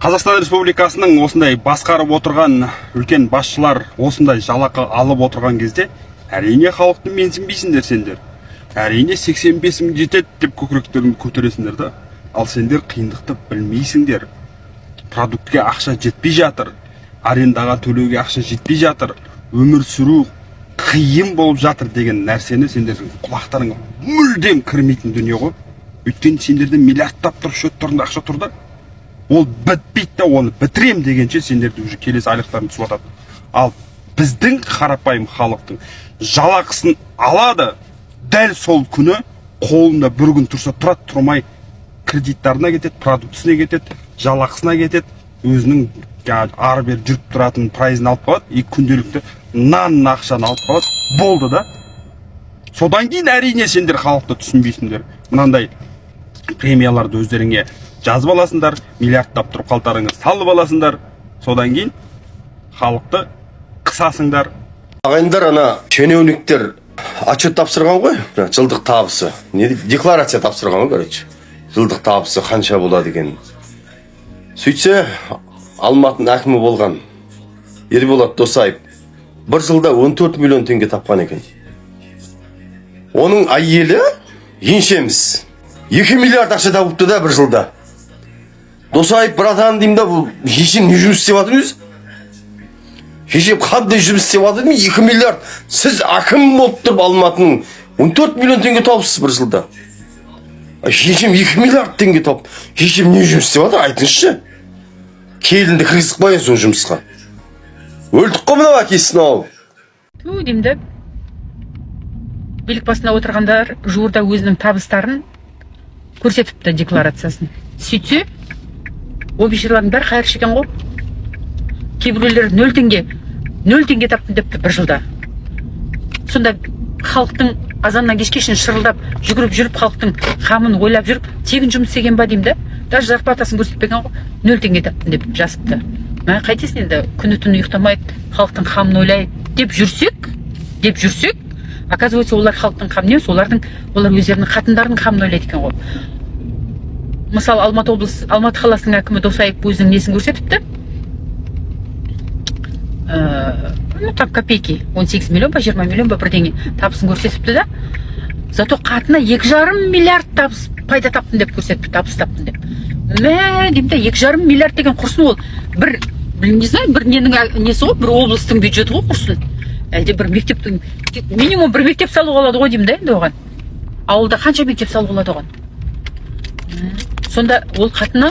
Қазақстан Республикасының осындай басқарып отырған үлкен басшылар осындай жалақы алып отырған кезде, әрине, халықты менсінбейсіңдер сендер. Әрине, 85 мың жетеді деп көкіректеріңді көтересіңдер да. Ал сендер қиындықты білмейсіңдер. Продуктке ақша жетпей жатыр, арендаға төлеуге ақша жетпей жатыр, өмір сүру қиын болып жатыр деген нәрсені сендердің құлақтарыңа мүлдем кірмейтін дүние ғой. Өйткені сендерде миллиардтап тұр, счеттарыңда ақша тұр да, ол бітпейді да. Оны бітірем дегенше, сендерде уже келесі айлықтарың түсіп жатады. Ал біздің қарапайым халықтың жалақысын алады, дәл сол күні қолында бір күн тұрса тұрады, тұрмай кредиттарына кетеді, продуктісіне кетеді, жалақысына кетеді, өзінің жаңағы ары бері жүріп тұратын проездін алып қалады и күнделікті нан ақшаны алып қалады, болды да. Содан кейін, әрине, сендер халықты түсінбейсіңдер. Мынандай премияларды өздеріңе жазып аласыңдар, миллиардтап тұрып қалтарыңа салып аласыңдар, содан кейін халықты қысасыңдар. Ағайындар, ана шенеуніктер отчет тапсырған ғой, мына жылдық табысы не дейді, декларация тапсырған ғой, короче, жылдық табысы қанша болады екен. Сөйтсе, Алматының әкімі болған Ерболат Досаев бір жылда 14 миллион теңге тапқан екен. Оның әйелі, еншеміз, 2 миллиард ақша тауыпты да бір жылда. Досаев братан деймін да, бұл шешем не жұмыс істеп жатыр өзі, шешем қандай жұмыс істеп жатыр деймін, 2 миллиард, сіз әкім болып тұрып Алматының 14 миллион теңге тауыпсыз бір жылда. А шешем 2 миллиард теңге тауып, шешем не жұмыс істеп жатыр, айтыңызшы. Келінді кіргізіп қояйын сол жұмысқа. Өлдік қой мынау әкесін ау. Ту деймін да, билік басында отырғандар жуырда өзінің табыстарын көрсетіпті, декларациясын. Сөйтсе, ол бейшаралардың бәрі қайыршы екен ғой. Кейбіреулер 0 теңге, 0 теңге таптым депті бір жылда. Сонда халықтың азаннан кешке шейін шырылдап жүгіріп жүріп, халықтың қамын ойлап жүріп, тегін жұмыс істеген ба деймін да. Даже зарплатасын көрсетпеген ғой, 0 теңге таптым деп жазыпты. Мә, қайтесің енді, күні түні ұйықтамайды, халықтың қамын ойлайды деп жүрсек, оказывается, олар халықтың қамын емес, олар өздерінің қатындарының қамын ойлайды екен ғой. Мысалы, Алматы облысы, Алматы қаласының әкімі Досаев өзінің несін көрсетіпті. Ну, там копейки, 18 миллион ба, 20 миллион ба, бірдеңе табысын көрсетіпті да. Зато қатына 2,5 миллиард табыс, пайда таптым деп көрсетіпті, табыс таптым деп. Мә, деймін да, 2,5 миллиард деген құрсын ол бір, не знаю, бір ненің несі ғой, бір облыстың бюджеті ғой құрсын, әлде бір мектептің, минимум бір мектеп салуға болады ғой деймін да. Енді оған ауылда қанша мектеп салуға болады оған? Сонда ол қатыны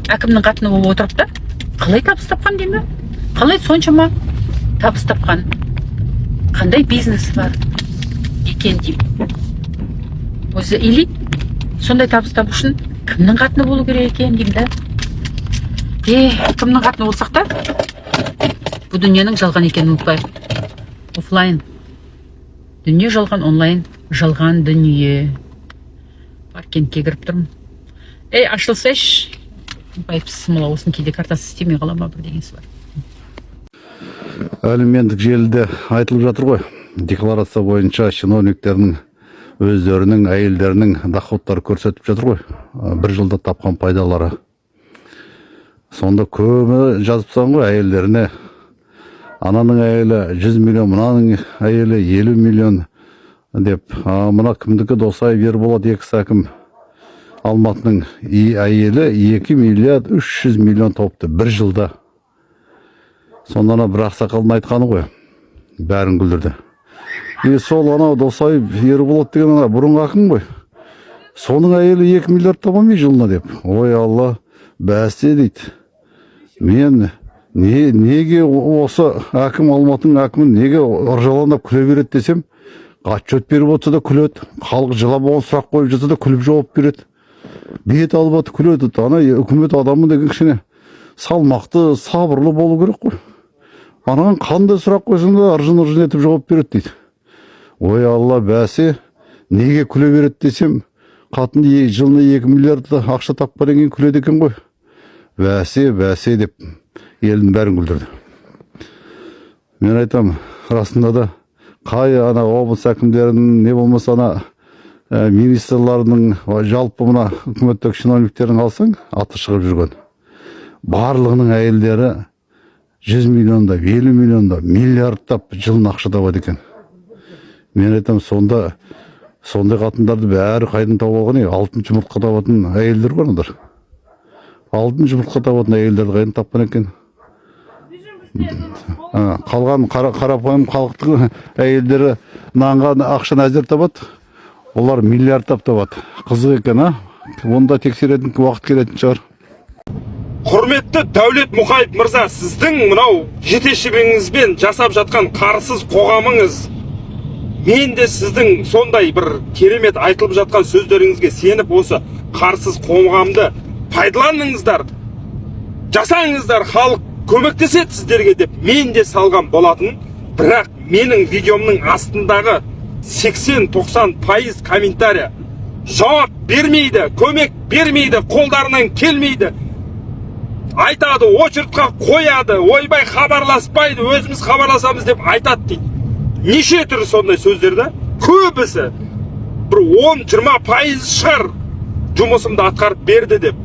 әкімнің қатыны болып отырып та қалай табыс тапқан деймін да, қалай соншама табыс тапқан, қандай бизнесі бар екен деймін өзі. Или сондай табыс табу үшін кімнің қатыны болу керек екен деймін да. Е, кімнің қатыны болсақ та, бұл дүниенің жалған екенін ұмытпайық. Офлайн дүние жалған, онлайн жалған дүние. Паркингке кіріп тұрмын. Ей, ашылсайшы, байыпсыз мала, осының кейде картасы істемей қала ма, бірдеңесі бар. Әлеуметтік желіде айтылып жатыр ғой, декларация бойынша чиновниктердің өздерінің әйелдерінің доходтары көрсетіп жатыр ғой, бір жылда тапқан пайдалары. Сонда көбі жазып тастаған ғой әйелдеріне: ананың әйелі 100 миллион, мынаның әйелі 50 миллион деп. А мына кімдікі, Досаев Ерболат, экс әкім Алматының, и әйелі 2 миллиард 300 миллион тауыпты бір жылда. Сонда ана бір ақсақалдың айтқаны ғой, бәрін күлдірді. И сол анау Досаев Ерболат деген ана бұрынғы әкім ғой, соның әйелі 2 миллиард таба ма жылына деп. Ой, алла, бәсе дейді, мен не, неге осы әкім, Алматының әкімі неге ыржалаңдап күле береді десем, отчет беріп отырса да күледі, халық жылап оған сұрақ қойып жатса да, күліп жауап береді, бет алып атып күледі. Ана үкімет адамы деген кішкене салмақты, сабырлы болу керек қой. Анаған қандай сұрақ қойсаң да, ыржың ыржың етіп жауап береді дейді. Ой, алла, бәсе, неге күле береді десем, қатын жылына 2 миллиард ақша тапқаннан кейін күледі екен ғой. Бәсе, бәсе деп елдің бәрін күлдірді. Мен айтамын, расында да, қай ана облыс әкімдерінің, не болмаса ана Министрлардың, жалпы мына үкіметтегі чиновниктердің алсаң, аты шығып жүрген барлығының әйелдері 100 миллиондап, 50 миллиондап, миллиардтап жылына ақша табады екен. Мен айтамын, сонда сондай қатындарды бәрі қайдан тауып алған? Ей, алтын жұмыртқа табатын әйелдер ғой аналар. Алтын жұмыртқа табатын әйелдерді қайдан тапқан екен? Қалған қарапайым халықтың әйелдері нанға ақшаны әзер табады, олар миллиардтап табады. Қызық екен, а? Оны да тексеретін уақыт келетін шығар. Құрметті Дәулет Мұқаев мырза, сіздің мынау жетекшілігіңізбен жасап жатқан қарсыз қоғамыңыз, мен де сіздің сондай бір керемет айтылып жатқан сөздеріңізге сеніп, осы қарсыз қоғамды пайдаланыңыздар, жасаңыздар, халық көмектеседі сіздерге деп мен де салған болатын. Бірақ менің видеомның астындағы 80-90% комментария: жауап бермейді, көмек бермейді, қолдарынан келмейді, айтады, очередь қа қояды, ойбай, хабарласпайды, өзіміз хабарласамыз деп айтады дейді. Неше түрлі сондай сөздер да. Көбісі, бір 10-20% шығар жұмысымды атқарып берді деп,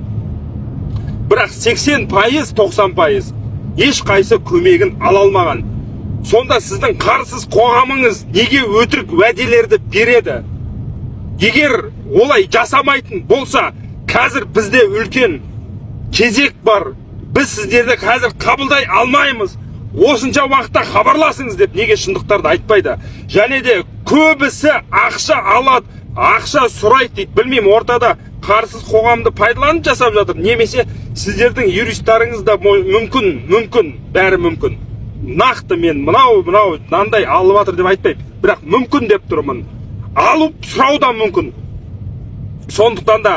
бірақ 80%, 90% ешқайсы көмегін ала алмаған. Сонда сіздің қарсыз қоғамыңыз неге өтірік уәделерді береді? Егер олай жасамайтын болса, қазір бізде үлкен кезек бар, біз сіздерді қазір қабылдай алмаймыз, осынша уақытта хабарласыңыз деп неге шындықтарды айтпайды? Және де көбісі ақша алады, ақша сұрайды дейді. Білмеймін, ортада қарсыз қоғамды пайдаланып жасап жатыр немесе сіздердің юристтарыңыз да мүмкін, мүмкін, бәрі мүмкін. Нақты мен мынау мынау мынандай алып жатыр деп айтпаймын, бірақ мүмкін деп тұрмын, алып сұрау да мүмкін. Сондықтан да,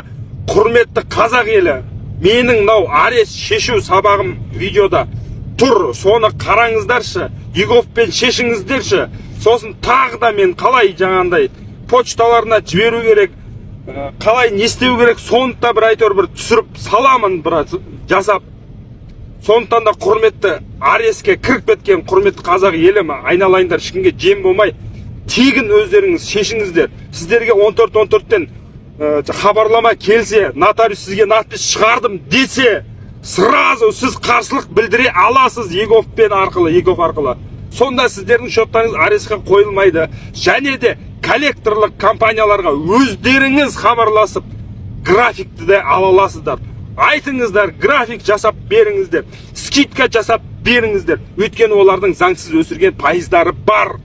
құрметті қазақ елі, менің мынау арест шешу сабағым видеода тұр, соны қараңыздаршы, eGov пен шешіңіздерші. Сосын тағы да мен қалай жаңағындай почталарына жіберу керек, қалай не істеу керек, соны да бір әйтеуір бір түсіріп саламын, бір жасап. Сондықтан да, құрметті арестке кіріп кеткен құрметті қазақ елі, айналайындар, ешкімге жем болмай, тегін өздеріңіз шешіңіздер. Сіздерге 14.14-тен хабарлама келсе, нотариус сізге надпись шығардым десе, сразу сіз қарсылық білдіре аласыз eGov пен арқылы, eGov арқылы. Сонда сіздердің счеттарыңыз арестке қойылмайды. Және де коллекторлық компанияларға өздеріңіз хабарласып, графикті де ала аласыздар. Айтыңыздар, график жасап беріңіздер, скидка жасап беріңіздер, өйткені олардың заңсыз өсірген пайыздары бар.